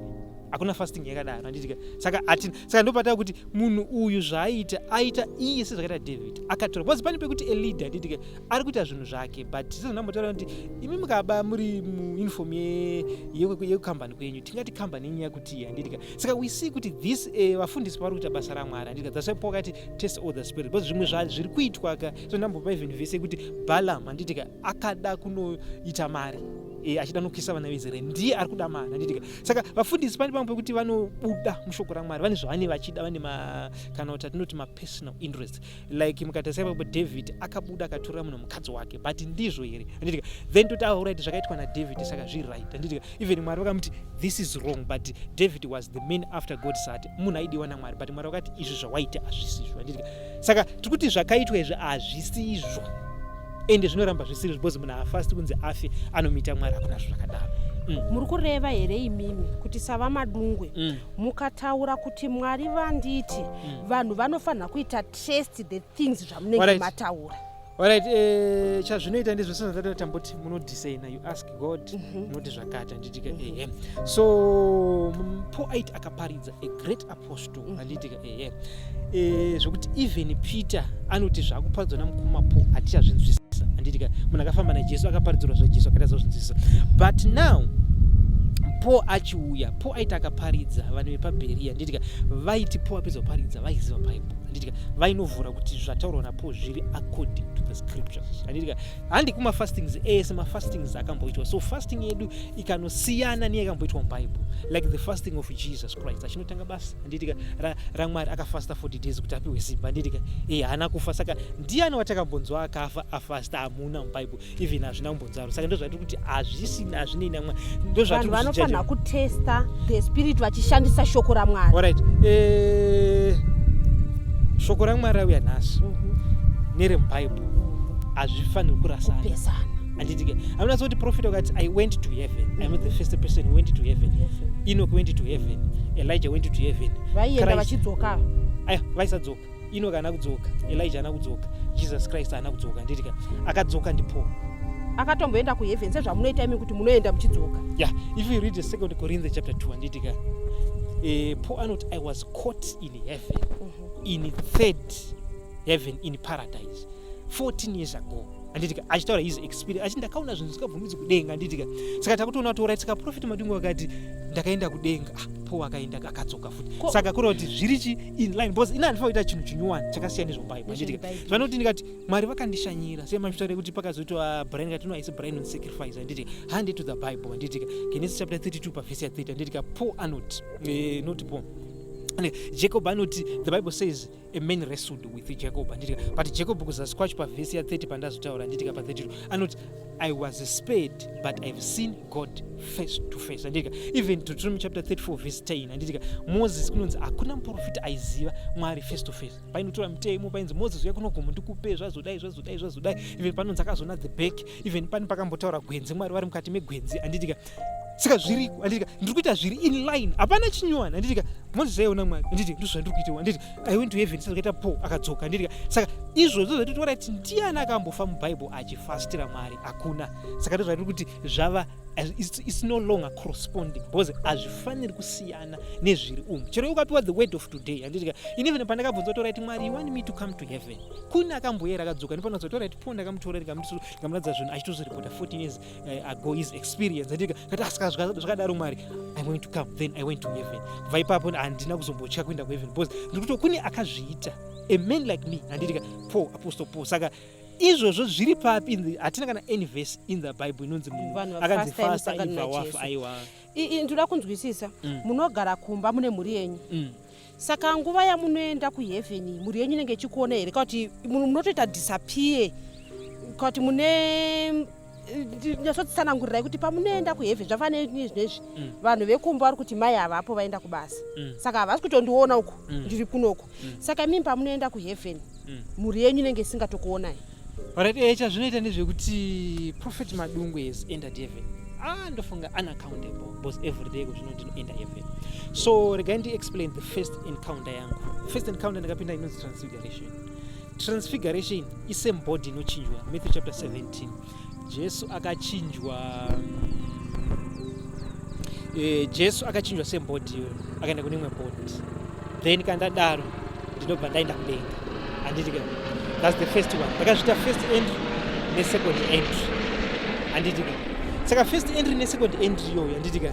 A: Hakuna fasting yakadaro, handitika? Saka hatina. Saka ndopatava kuti munhu uyu zvaaita, aita iye sezvakaita David akatora because pane pekuti a leader, handitika, ari kuita zvinhu zvake. But sezvandambotaura kuti imi mukaba muri muuniform yekukambani kwenyu, tingati kambani yenyu yakuti, handitika? Saka we see kuti this vafundisi pavari kuita basa raMwari, handitika? That's why Paul akati test all the spirit, because zvimwe zviri kuitwa ka. So ndambopa even vhese yekuti Balaam, handitika, akada kunoita mari achida nokisa vana veIsraeri, ndiye ari kuda mari, handitika? Saka vafundisi pane pamwe pekuti vanobuda mushoko raMwari, vane zvavane vachida, vane kana kuti atinoti mapersonal interest. Like mukatarisa ipapo, David akabuda akatorera munhu mukadzi wake, but ndizvo here, handitika? Then toti alright, zvakaitwa naDavid saka zviri right, handitika? Even Mwari vakamuti this is wrong, but David was the man after God's heart, munhu aidiwa naMwari, but Mwari vakati izvi zvawaita hazvisizvo, handitika? Saka tiri kuti zvakaitwa izvi hazvisizvo, ende zvinoramba zvisiri, because munhu haafasti kunzi afe anomita Mwari. Hakuna zvo zvakadaro.
B: Muri kureva here imimi kuti saVaMadungwe mukataura kuti Mwari vanditi, vanhu vanofanira kuita test the things zvamunenge mataura?
A: Alright, chazvinoita ndizvo sezvatati tamboti munodiscerna, you ask God, munoti zvakati, handitika? Ehe. So Paul aiti akaparidza, a great apostle, handitika? Ehe. Zvokuti even Peter anoti zvakuparidzwa namukoma Paul hatichazvinzwisisa, handitika? Munhu akafamba naJesu, akaparidzirwa zvaJesu, akatadza kuzvinzwisisa. But now Paul achiuya, Paul aiti akaparidza vanhu vepaBheria, handitika, vaiti Paul apedza kuparidza vaiziva Bible, handitika, vainovhura kuti zvataurwa naPaul zviri according to the scriptures, handitika. Handi kumafastings ese, mafastings akamboitwa. So fasting yedu ikanosiyana neyakamboitwa muBible, like the fasting of Jesus Christ achinotanga basa, handitika, raMwari akafasta 40 days kuti apiwe simba, handitika, haana kufa. Saka ndiani watakambonzwa akafa afasta? Hamuna muBible, even hazvina kumbonzaro. Saka ndozvatiri kuti hazvisina, hazvinei namwari.
B: Vanhu vanofanira kutesta the spirit vachishandisa shoko raMwari.
A: Alright, shoko raMwari rauya nhasi neremuBible hazvifaniri kurasana.
B: Kupesana.
A: Handitika, hamuna kuti prophet wakati, "I went to heaven." I'm not the first person who went to heaven. Enoch went to heaven, Elijah went to heaven.
B: Vaienda
A: Christ
B: vachidzoka.
A: Aya, vaisadzoka. Enoch haana kudzoka, Elijah haana kudzoka, Jesus Christ haana kudzoka, handitika. Akadzoka ndiPaul.
B: Akatomboenda kuheaven sezvamunoita imi kuti munoenda muchidzoka?
A: Yeah, if you read the Second Corinthians chapter 2, handitika, Paul anoti, "I was caught in heaven, in third heaven, in paradise, 14 years ago," handitika, achitaura his experience achiti, "Ndakaona zvinhu zvisingabvumidzi kudenga," handitika. Saka takutoona kuti alright, saka Prophet Madungwe akati, "Ndakaenda kudenga," ah, Paul akaenda akadzoka futi. Saka kureva kuti zviri chi in line, because ina handifanira kuita chinhu chinyuwani chakasiyana nezvoBible, handitika. Zvanoti ndikati Mwari vakandishanyira semashutare kuti pakazoitwa Brian, kati no, haisi Brian on sacrifice, handitika, hande to the Bible, handitika. Genesis chapter 32 pavhesi ya 30, handitika, Paul anoti, not Paul, Jacob anoti, the Bible says a man wrestled with Jacob, handitika, but Jacob kuzasi kwacho pavhesi ya30 pandazotaura, handitika, pa32 anoti, "I was spared, but I've seen God face to face," handitika. Even Deuteronomy chapter 34 verse 10, handitika, Moses kunonzi hakuna muprofita aiziva Mwari face to face. Painotora mutemo painzi, "Moses, uya kunogomo ndikupe zvazodai, zvazodai, zvazodai." Even panonzi akazoona the back, even pane pakambotaura gwenzi, Mwari vari mukati megwenzi, handitika. Saka zviriko, handitika, ndiri kuita zviri in line, hapana chinyuwani, handitika. Moses aiona Mwari, handiti? Ndizvo zvandiri kuitawo, handiti? I went to heaven sezvakaita Paul akadzoka, handitika. Saka izvozvo zvatitotora kuti ndiani akambofa muBhaibheri achifastira Mwari? Hakuna. Saka ndozvatiri kuti zvava it's no longer corresponding, because hazvifaniri kusiyana nezviri umu. Chero ukapiwa the word of today, handitika, ini even pandakabvunza kuti alright, Mwari, you want me to come to heaven, kune akamboyera akadzoka, ndipanoza kuti alright, Paul ndakamutora, ndikamuratidza zvinhu, achitozoripota 14 years ago his experience, handitika, kati asika zvakadaro Mwari, I'm going to come. Then I went to heaven. Kubva ipapo handina kuzombotya kuenda kuheaven, because ndiri kuti kune akazviita, a man like me, handitika, Paul, Apostle Paul. Saka izvozvo zviri papi? Hatina kana any verse in the Bible inonzi munhu
B: Vanhu
A: akanzi
B: vafasta
A: fasta
B: imusangano
A: ibva wafa.
B: naJesu.
A: Aiwa.
B: Ndoda kunzwisisa. Munogara kumba mune mhuri yenyu. Saka nguva yamunoenda kuheaven, mhuri yenyu inenge ichikuona here, kana kuti munotoita disappear, kana kuti mune nyatsotsanangurirai kuti pamunoenda kuheaven zvafanana nezvinezvi? Vanhu vekumba vari kuti mai havapo, vaenda kubasa. Saka havasi kutondiona uku. Ndiri kunoku. Saka imimi pamunoenda kuheaven, mhuri yenyu inenge isingatokuonai?
A: Alright, chazvinoita ndezvekuti Prophet Madungwe has entered heaven. Ah, ndofunga unaccountable, because every day kuzvino ndinoenda heaven. So regai ndi-explain the first encounter yangu. First encounter ndakapinda inonzi transfiguration. Transfiguration isame body inochinjwa. Matthew chapter 17, Jesu akachinjwa, Jesu akachinjwa same body iyoyo, akaenda kune imwe body. Then kana ndadaro ndinobva ndaenda kudenga, handiti ka? That's the first one ndakazviita, first entry nesecond entry, handiti ka? Saka first entry nesecond entry iyoyo, handiti ka,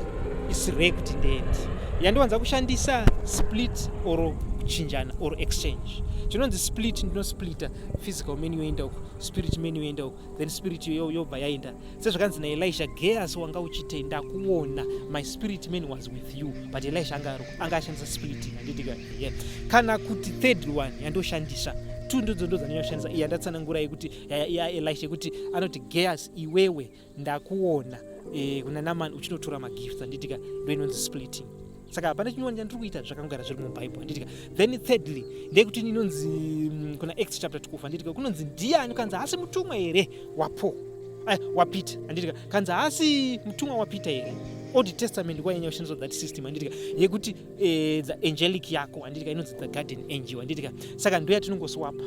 A: is rare kuti ndiende. Yandiwanza kushandisa split or kuchinjana or exchange. Chinonzi split, ndinosplita physical man yoenda uku, spirit man yoenda uku, then spirit yobva yaenda sezvakanzi naElisha, "Gehazi, wanga uchite ndakuona, my spirit man was with you," but Elisha anga ashandisa splitting, handitika? Yeah. Kana kuti third one yandoshandisa, two ndodzo ndo dzandonyashandisa, iyi yandatsanangura yekuti yaElisha yekuti anoti, "Gehazi, iwewe ndakuona," kuna Naamani uchinotora magifts, handitika? Ndo inonzi splitting. Saka hapana chinyowani chandiri kuita, zvakangogara zviri muBhaibheri, handitika? Then thirdly ndeyekuti inonzi kuna Acts chapter 12, handitika, kunonzi ndiani kanzi haasi mutumwa here waPaul, waPeter, handitika? Kanzi haasi mutumwa waPeter here? Old Testament kwanyanya kushandiswa that system, handitika, yekuti the angelic yako, handitika, inonzi the guardian angel, handitika. Saka ndo yatinongoswapa,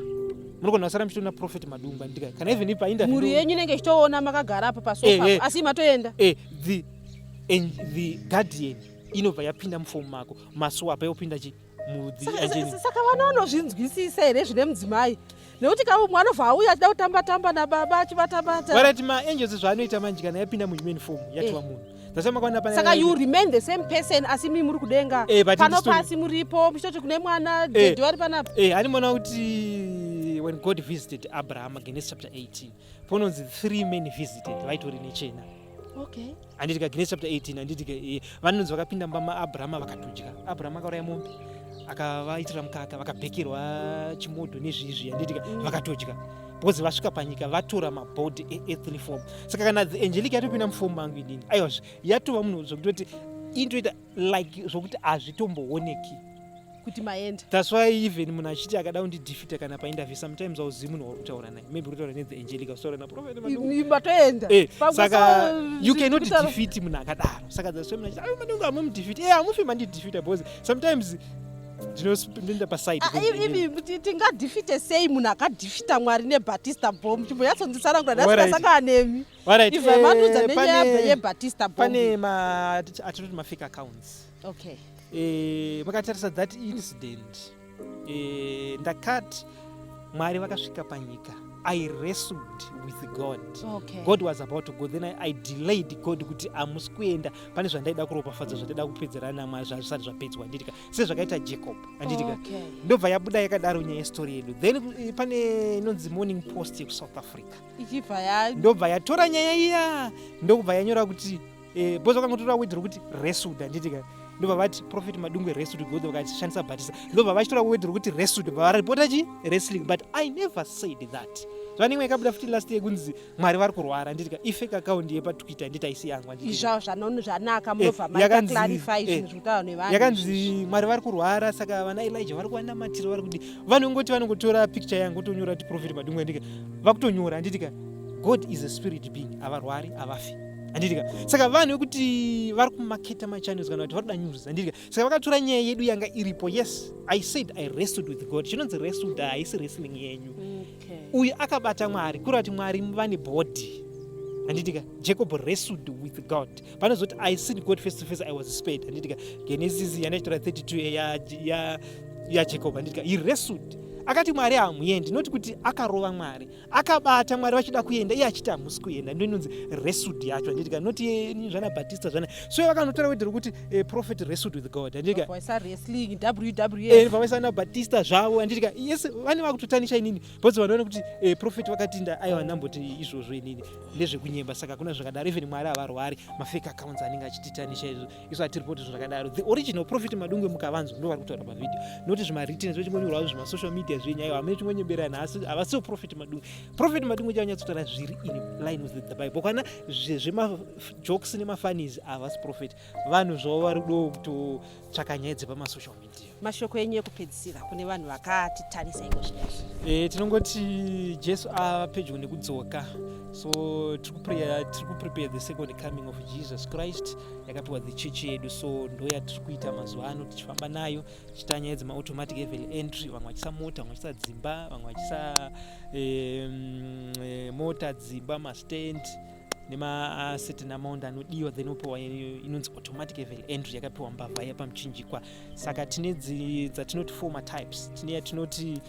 A: munogona kusara muchitoona Prophet Madungwe, handitika, kana even ipa interview.
B: Mhuri yenyu inenge ichitoona makagara apo pasofa, asi matoenda.
A: The guardian inobva yapinda mufomu mako, maswapa yopinda chi mudhi.
B: Saka vana vanozvinzwisisa here zvine mudzimai? Nekuti kamwe anobva auya achida kutamba tamba nababa, achibatabata.
A: Alright, maangels zvaanoita manje, kana yapinda muhuman form yatova munhu. That's why makaona pane
B: Saka you remain the same person, asi mi muri kudenga.
A: But
B: pano
A: pasi
B: Pasi muripo, muchitoti kune mwana daddy vari panapa.
A: Hanimona kuti when God visited Abraham, Genesis chapter 18, panonzi three men visited, vaitori nechena. Handitika? Genesis chapter 18, handitika? Vanonzi vakapinda mumba maAbrahama, vakatodya. Abraham akauraya mombe, akavaitira mukaka, vakabhekerwa chimodho nezvizvi, handitika? Vakatodya because vasvika panyika vatora mabody eearthly form. Saka kana the angelic yatopinda muform mangu inini, aiwazve yatova munhu zvekutoti inotoita like zvokuti hazvitombooneki
B: kuti maenda.
A: That's why even munhu achiti akada kundidefeata kana painterview, sometimes auzivi munhu wauri kutaura naye. Maybe uri kutaura nethe angelic, usitaura naprophet Madungwe.
B: Matoenda.
A: Saka you cannot defeat munhu akadaro. Saka that's why munhu achiti, "Ayo, Madungwe hamumudefeat." Hamufi mandidefeata because sometimes ndinoenda paside.
B: Ivi tingadefeate sei munhu akadefeata Mwari neBatista bomb? Chimbonyatsonditsanangura ndasakasangana nemi. Ibva mandiudza nenyaya yeBatista bomb.
A: Pane atinoti mafake accounts. Makatarisa that incident, ndakati Mwari vakasvika panyika, I wrestled with God. God was about to go, then I delayed God kuti hamusi kuenda, pane zvandaida kuropafadza, zvandaida kupedzerana naMwari zvazvisati zvapedzwa, handitika? Sezvakaita Jacob, handitika? Ndobva yabuda yakadaro nyaya yestori yedu. Then pane inonzi Morning Post yekuSouth Africa.
B: Ichibva ya
A: Ndobva yatora nyaya iya, ndokubva yanyora kuti because vakangotora word rokuti "wrestled", handitika? Ndobva vati Prophet Madungwe wrestled God, vakashandisa Batista. Ndobva vachitora word rokuti "wrestled", bva varipota chi wrestling, but I never said that. Zvanimwe ikabuda futi last year kunzi Mwari vari kurwara, handitika? Ifake account yepatwitter, handiti? Haisi yangu, handitika?
B: Izvavo zvanaka, munobva maita clarify zvinhu zviri kutaura nevanhu.
A: Yakanzi Mwari vari kurwara, saka vana Elijah vari kuvanamatira, vari kudi. Vanongoti vanongotora picture yangu, votonyora kuti Prophet Madungwe, handika? Vakutonyora, handitika? God is a spirit being, havarwari, havafi, handitika? Saka vanhu vekuti vari kumaketa machannels kana kuti vari kuda news, handitika? Saka vakatora nyaya yedu yanga iripo. Yes, I said I wrestled with God. Chinonzi wrestled haisi wrestling yenyu. Uyu akabata Mwari, kureva kuti Mwari vane body, handitika? Jacob wrestled with God. Panozoti, "I seen God face to face, I was spared," handitika? Genesis yandachitora 32 yaJacob, handitika? He wrestled, akati Mwari hamuendi, noti kuti akarova Mwari, akabata Mwari vachida kuenda, iye achiti hamusi kuenda. Ndo inonzi wrestled yacho, handitika? Noti zvana Batista zvana. So vakanotora word rokuti prophet wrestled with God, handitika?
B: Vaisa wrestling, WWF.
A: Vavaisa naBatista zvavo, handitika? Yes, vane vakutotanisha inini because vanoona kuti prophet vakatinda. Aiwa, ndamboti izvozvo inini ndezvekunyemba. Saka hakuna zvakadaro. Even Mwari havarwari. Mafake accounts anenge achititanisha izvo, isu hatiripoti zvinhu zvakadaro. The original Prophet Madungwe mukavanzwa ndo vari kutaura pavideo, noti zvimawritten zvechingonyorwa zvemasocial media zvenyu, aiwa, hamene chingonyebera nhasi, havasiwo Prophet Madungwe. Prophet Madungwe chavanyatsotaura zviri in line with the Bible. Kana zvemajokes nemafunnies, havasi prophet. Vanhu zvavo vari kudo kutotsvaka nyaya dzepamasocial media.
B: Mashoko enyu ekupedzisira kune vanhu vakatitarisa iko zvinezvi?
A: Tinongoti Jesu ava pedyo nekudzoka, so tiri kuprepare the second coming of Jesus Christ yakapiwa the church yedu. So ndo yatiri kuita mazuva ano, tichifamba nayo, tichiita nyaya dzemaautomatic heaven entry. Vamwe vachisa mota, vamwe vachisa dzimba, vamwe vachisa mota, dzimba, mastand nemacertain amount anodiwa, then upiwa inonzi automatic heaven entry yakapiwa mbavha yepamuchinjikwa. Saka tine dzatinoti four types. Tine yatinoti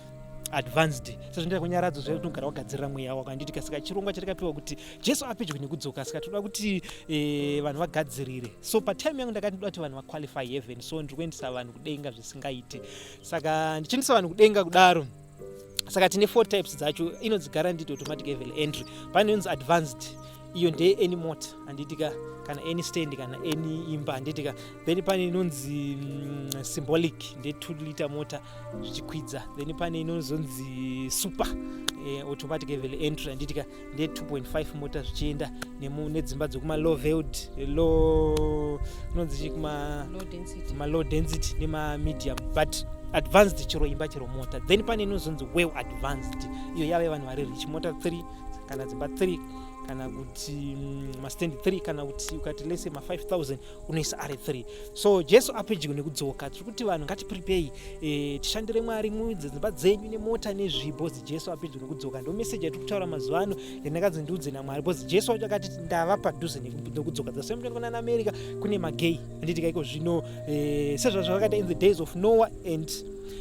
A: advanced, sezvinoita kunyaradzo zvayo, tinogara wagadzirira mweya wako, handitika? Saka chirongwa chatakapiwa kuti Jesu apedyo nekudzoka, saka toda kuti vanhu vagadzirire. So patime yangu ndakati ndoda kuti vanhu vaqualify heaven, so ndiri kuendesa vanhu kudenga zvisingaiti. Saka ndichiendesa vanhu kudenga kudaro, saka tine four types dzacho. Inonzi guaranteed automatic heaven entry. Pane inonzi advanced, iyo ndeye any mota, handitika? Kana any stand, kana any imba, handitika? Then pane inonzi symbolic, nde2 liter mota zvichikwidza. Then pane inozonzi super automatic heaven entry, handitika? Nde 2.5 mota zvichienda, nedzimba dzekuma low veld, low inonzi chii, kuma
B: Low density.
A: Ma-low density nema-medium. But advanced chero imba, chero mota. Then pane inozonzi well advanced, iyo yave vanhu vari rich, mota 3 kana dzimba 3 kana kuti mastand 3, kana kuti ukati lese ma5000 unoisa ari 3. So Jesu apedyo nekudzoka, tiri kuti vanhu ngatiprepare, tishandire Mwari muidze dzimba dzenyu nemota nezvibho zi Jesu apedyo nekudzoka. Ndo meseji yatiri kutaura mazuva ano yandakadzi ndiudze naMwari, because Jesu wacho akati ndava padhuze nekudzoka. Dzasai kuna America kune magay, handitika? Iko zvino sezvazvo zvakaita in the days of Noah and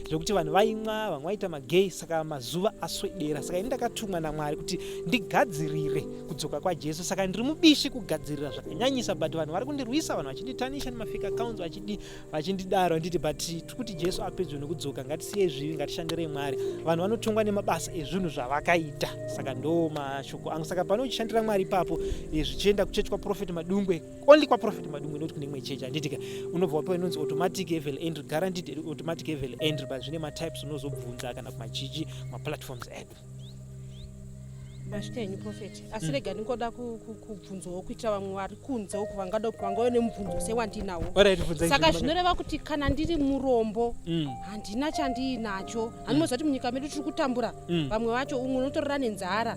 A: Zvekuti vanhu vaimwa, vamwe vaita magay, saka mazuva aswedera. Saka ini ndakatumwa naMwari kuti ndigadzirire kudzoka kwaJesu, saka ndiri mubishi kugadzirira zvakanyanyisa, but vanhu vari kundirwisa, vanhu vachinditanisha nemafake accounts, vachidi vachindidaro, handiti? But tiri kuti Jesu apedyo nekudzoka, ngatisiyei zvivi, ngatishandirei Mwari. Vanhu vanotongwa nemabasa ezvinhu zvavakaita. Saka ndo mashoko angu. Saka pane uchishandira Mwari ipapo, zvichienda kuchechi kwaProphet Madungwe, only kwaProphet Madungwe, noti kune imwe chechi, handitika? Unobva wapiwa inonzi automatic heaven entry, guaranteed automatic heaven entry, but zvine matypes, unozobvunza kana kumachichi, kumaplatforms edu.
B: Mazvita henyu, Prophet, asi rega ndingoda kubvunzawo kuitira vamwe vari kunze uku vangada vangauya nemubvunzo sewandinawo.
A: Alright, bvunzai.
B: Saka
A: zvinoreva
B: zvinoreva kuti kana ndiri murombo, handina chandiinacho, handimoziva kuti munyika medu tiri kutambura, vamwe vacho umwe unotorora nenzara,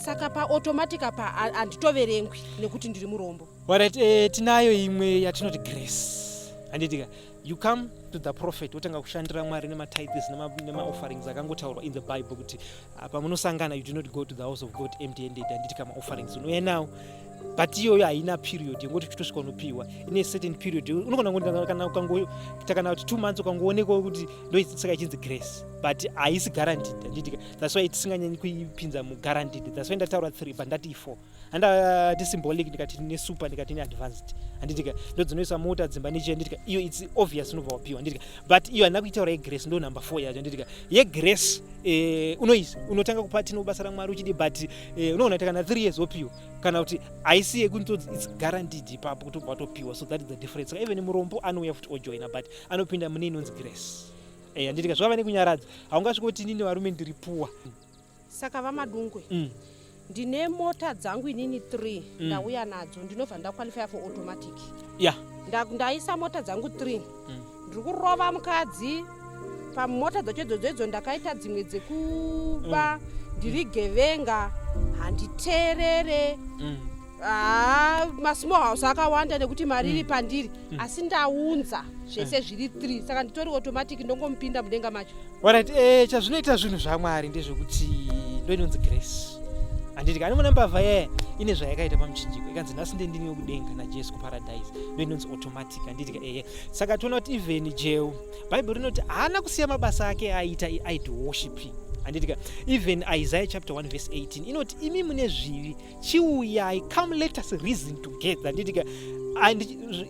B: saka paautomatic apa handitoverengwi nekuti ndiri murombo?
A: Alright, tinayo imwe yatinoti grace, handitika? You come to the prophet, wotanga kushandira Mwari nematithes nemaofferings akangotaurwa in the Bible kuti apa munosangana, you do not go to the house of God empty handed, handitika? Maofferings unouya nawo, but iyoyo haina period yengoti uchitosvika unopiwa. Ine certain period, unogona kungoti kana ukangoita kana kuti 2 months ukangoonekwa kuti ndosaka ichinzi grace, but haisi guaranteed, handitika? That's why tisinganyanyi kuipinza muguaranteed. That's why ndataura three, but ndati four. Handati symbolic, ndikati nesuper, ndikati neadvanced, handitika? Ndo dzinoisa mota, dzimba nechi, handitika? Iyo it's obvious, unobva wapiwa, handitika? But iyo handina kuitaura yegrace, ndo number four yacho, handitika? Yegrace, unoisa, unotanga kupa tino basa raMwari uchidi, but unoona kuti kana 3 years wopiwa, kana kuti haisi yekuti it's guaranteed ipapo kuti ubva watopiwa. So that is the difference. Saka even murombo anouya futi ojoina, but anopinda mune inonzi grace, handitika? Zvava nekunyaradza, haungasviki kuti inini varume ndiri puwa.
B: Saka vaMadungwe, ndine mota dzangu inini 3, ndauya nadzo, ndinobva ndaqualifya for automatic?
A: Yeah.
B: Ndaisa mota dzangu 3, ndiri kurova mukadzi pamota dzacho idzodzo idzo, ndakaita dzimwe dzekuba, ndiri gevenga, handiteerere, haa, masmall house akawanda nekuti mari iri pandiri, asi ndaunza zvese zviri 3, saka nditori automatic, ndongomupinda mudenga macho?
A: Alright, chazvinoita zvinhu zvaMwari ndezvekuti ndo inonzi grace, handiti? Kana mbavha yaya ine zvayakaita pamuchinjiko, ikanzi nhasi ndendini wekudenga naJesu kuparadise, ndo inonzi automatic, handitika? Ehe. Saka toona kuti even Jehu, Bhaibheri rinoti haana kusiya mabasa ake aita, idol worshiping, handitika? Even Isaiah chapter 1 verse 18 inoti, "Imi mune zvivi, chiuyai, come let us reason together," handitika?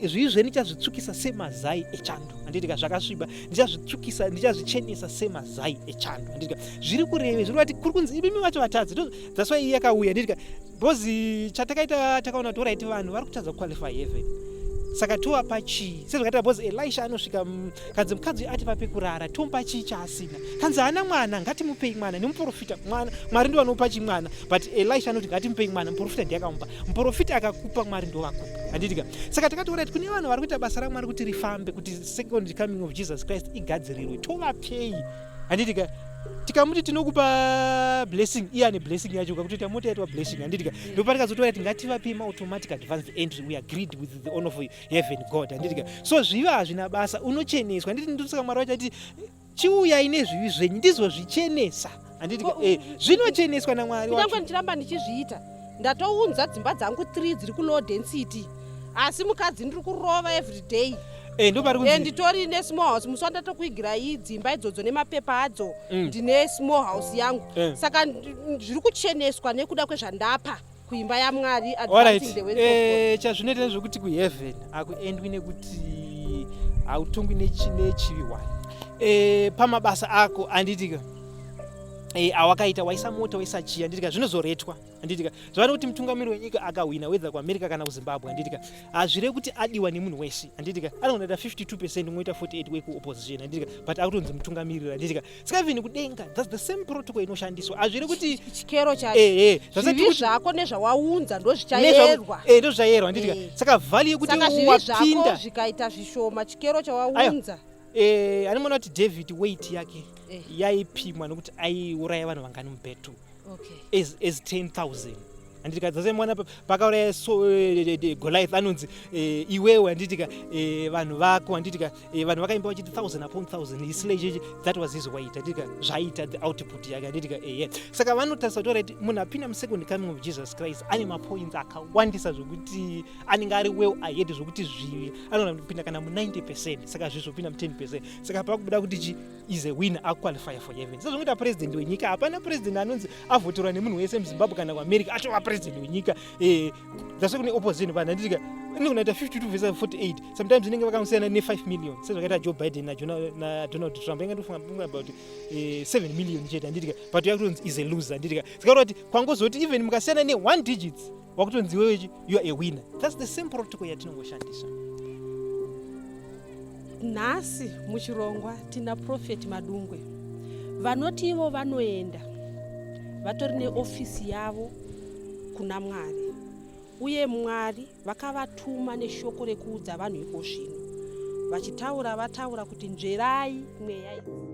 A: Zvivi zvenyu ndichazvitsvukisa semazai echando, handitika? Zvakasviba ndichazvitsvukisa, ndichazvichenesa semazai echando, handitika? Zviri kureve, zviri kuti kuri kunzi imimi vacho vatadzi. That's why yakauya, handitika? Because chatakaita, takaona kuti alright, vanhu vari kutadza kuqualify heaven, saka tovapa chii? Sezvakaita, because Elisha anosvika, kanzi mukadzi uyu atipa pekurara, tomupa chii chaasina? Kanzi haana mwana, ngatimupei mwana nemuprofita. Mwana, Mwari ndo vanopa chimwana, but Elisha anoti ngatimupei mwana, muprofita ndiye akamupa. Muprofita akakupa, Mwari ndo vakupa, handitika? Saka takati alright, kune vanhu vari kuita basa raMwari kuti rifambe, kuti second coming of Jesus Christ igadzirirwe, tovapei, handitika? Tikamuti tinokupa blessing, iye ane blessing yacho, kakutoita mota yaitwa blessing, handitika? Ndopatikazotora kuti ngativapei maautomatic advanced entry. We agreed with the owner of heaven, God, handitika? So zvivi hazvina basa, unocheneswa, handiti? Ndosaka Mwari vacho ati chiuyai nezvivi zvenyu ndizozvichenesa, handitika? Zvinocheneswa naMwari
B: wacho. Kunyange ndichiramba ndichizviita, ndatounza dzimba dzangu 3 dziri kulow density, asi mukadzi ndiri kurova every day.
A: Ndopari kunzi
B: Nditori nesmall house. Musi wandatokuigirai dzimba idzodzo nemapepa adzo, ndine small house yangu. Saka zviri kucheneswa nekuda kwezvandapa kuimba yaMwari, advancing the work of God.
A: Chazvinoita ndezvekuti kuheaven hakuendwi nekuti hautongwi nechivi one, pamabasa ako, handitika? Awakaita, waisa mota, waisa chii, handitika? Zvinozoretwa, handitika? Zvavana kuti mutungamiri wenyika akahwina, whether kuAmerica kana kuZimbabwe, handitika, hazvirevi kuti adiwa nemunhu wese, handitika? Anogona kuita 52%, umwe oita 48 wekuopposition, handitika? But akutonzi mutungamiriri, handitika? Saka even kudenga, that's the same protocol inoshandiswa. Hazvirevi kuti
B: Chikero chacho, zvivi zvako nezvawaunza ndo zvichayerwa.
A: Ndo zvichayerwa, handitika? Saka value yekuti
B: Saka zvivi zvako
A: wapinda
B: zvikaita zvishoma, chikero chawaunza.
A: Anoona kuti David weight yake yaipimwa nokuti aiuraya vanhu vangani mubattle, as 10,000. Handitika dzasemwana pakauraya so, Goliath anonzi iwewe, handitika, vanhu vako, handitika, vanhu vakaimba vachiti thousand upon thousand he slay chechi. That was his weight, handitika, zvaita the output yake, handitika, eye. Saka vanotarisa kuti right, munhu apinda musecond coming of Jesus Christ ane mapoints akawandisa zvokuti anenge ari well ahead, zvokuti zvivi anogona kupinda kana mu90%, saka zvizvopinda mu10%. Saka pakubuda kuti chi is a winner, aqualify for heaven. Sezvongoita president wenyika, hapana president anonzi avhoterwa nemunhu wese muZimbabwe kana kuAmerica atova president wenyika. That's why kune opposition vanhu, handitika, inogona kuita 52 versus 48. Sometimes inenge vakangosiyana ne5 million, sezvakaita Joe Biden naDonald Trump, inge ndofunga about 7 million chete, handitika, but yakutonzi is a loser, handitika. Saka kuti kwangozoti even mukasiyana ne1 digits, wakutonzi iwewe you are a winner. That's the same protocol yatinongoshandisa.
B: Nhasi muchirongwa tina Prophet Madungwe, vanoti ivo vanoenda vatori neofisi yavo kuna Mwari, uye Mwari vakavatuma neshoko rekuudza vanhu iko zvino vachitaura, vataura kuti nzverai mweya idzi.